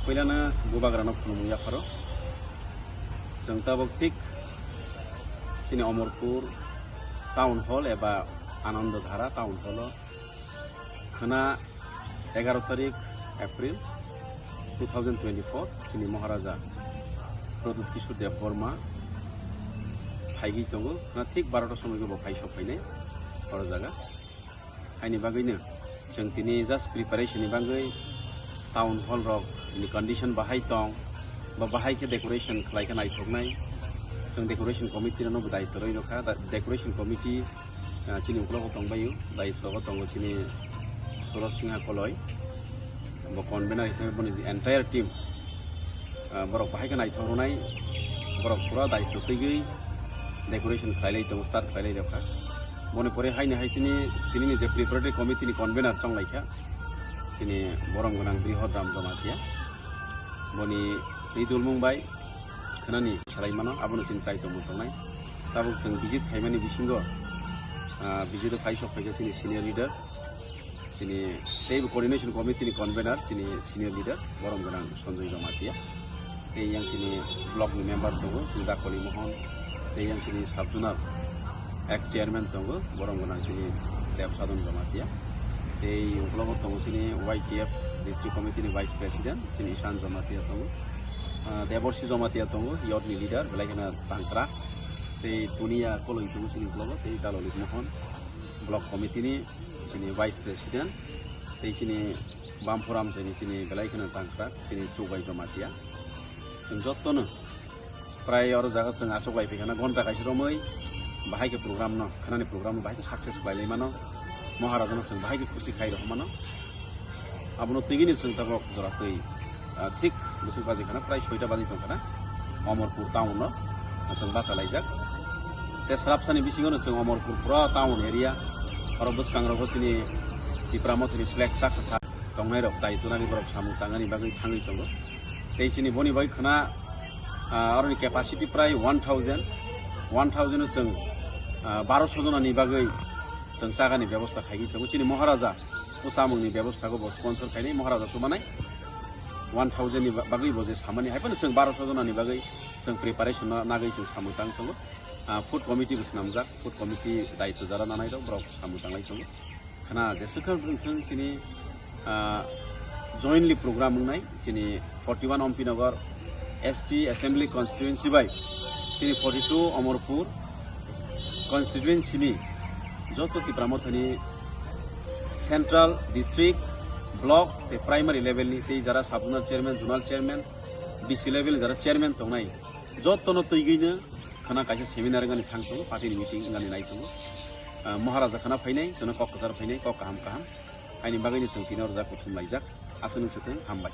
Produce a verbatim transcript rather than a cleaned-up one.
Puilano bubagrano khulumung yapharo. Chwng tabuk thik chini Omorpur Town Hall eba Anandadhara Town Hall o khwna egaro tarik April two thousand twenty-four chini Maharaja Pradyut Kishore Debbarma phaigwi tongo, khwna thik barota somoi bo phai sok phainai oro jaga. Haini bagwino chwng tini just preparation ni bagwi town hall rok ni condition bahai tong, ba bahai khe decoration khlai khe naithoknai. Chwng decoration committee rokno bo daitw rwi rwkha. Da-, decoration committee, ah, chini uklogo tongbaio, daitw o tongo chini Suraj Singha Koloi. Bo convener hisabe boni entire team, ah, borok bahai khe naithok rwnai, borok pura daitw twiwi decoration khlailai tongo, start khlailai rokha. Boni pore haini hai chini, tini ni je preparatory committee ni convener chonglaikha, chini borom gwnang Brihot Ram Jamatia, boni twi dulmung bai khwnani salai mano, abono chini chai tongmung tongnai. Tabuk chwng visit khaimani bisingo, ah, visit o phai sok phaikha chini senior leader, chini teibo coordination committee ni convener, chini senior leader, borom gwnang Sanjoy Jamatia. Tei yang chini block ni member tongo, chini Dakoli Mohon. Tei yang chini sub zonal ex chairman tongo, borom gwnang chini Deb Sadon Jamatia. Tei uklogo tongo chini Y T F district committee ni vice president, chini Ishan Jamatia tongo. Ah, Deborsi Jamatia tongo, youth ni leader, belai kheno tangkra. Tei Dunia Koloi tongo chini uklogo, tei Dalolik Mohon, block committee ni chini vice president, tei chini Bampuram chini, chini belai kheno tangkra, chini Chubai Jamatia. Chwng jottono prai oro jaga chwng achuk lai phikha na, gonta kaisa romwi bahai khe program no, khwnani program no bahai khe success khlailai mano, Maharaja no chwng bahai khe khusi khai rw mano. Abono twigini chwng tabok jora twi, ah, thik bwswk baji khana, prai soita baji tong khana, Omorpur town no chwng bacha laijak. Te swrapsani bisingo no chwng Omorpur pura town area, oro bwskang rogo chini Tipra Mothani flag chaksa sa tongnai rok dai tunani borok samung tangani bagwi thangwi tongo. Tei chini boni bai khana, ah, oroni capacity prai one thousand, one thousand o chwng, ah, baro so jona ni bagwi chwng chagani bebosta khaigwi tongo. Chini Maharaja o chamungni bebosta go bo sponsor khainai, Maharaja chumanai one thousand ni ba-, bagwi bo je samani hai phano chwng baro so jona ni bagwi chwng preparation na-, nagwi chwng samung tang tongo. Ah, food committee bo swnamjak, food committee daitw jara nanai rok borok samung tanglai tongo. Khana jeswk kha wngthung chini, ah, jointly program wngnai chini forty one Ompi Nagar S T Assembly Constituency bai chini forty two Omorpur Constituency ni joto Tipra Mothani central, district, block tei primary level ni tei jara sub zonal chairman, zonal chairman, B C level ni jara chairman tongnai jotono twigwino khana kaisa seminar wngani thang tongo, party ni meeting wngani nai tongo. Ah, Maharaja khana phainai, jono kok kwchar phainai, kok kaham kaham. Haini bagwino chwng tini oro jak kuthum laijak. Aswk nung swtwng, hambai.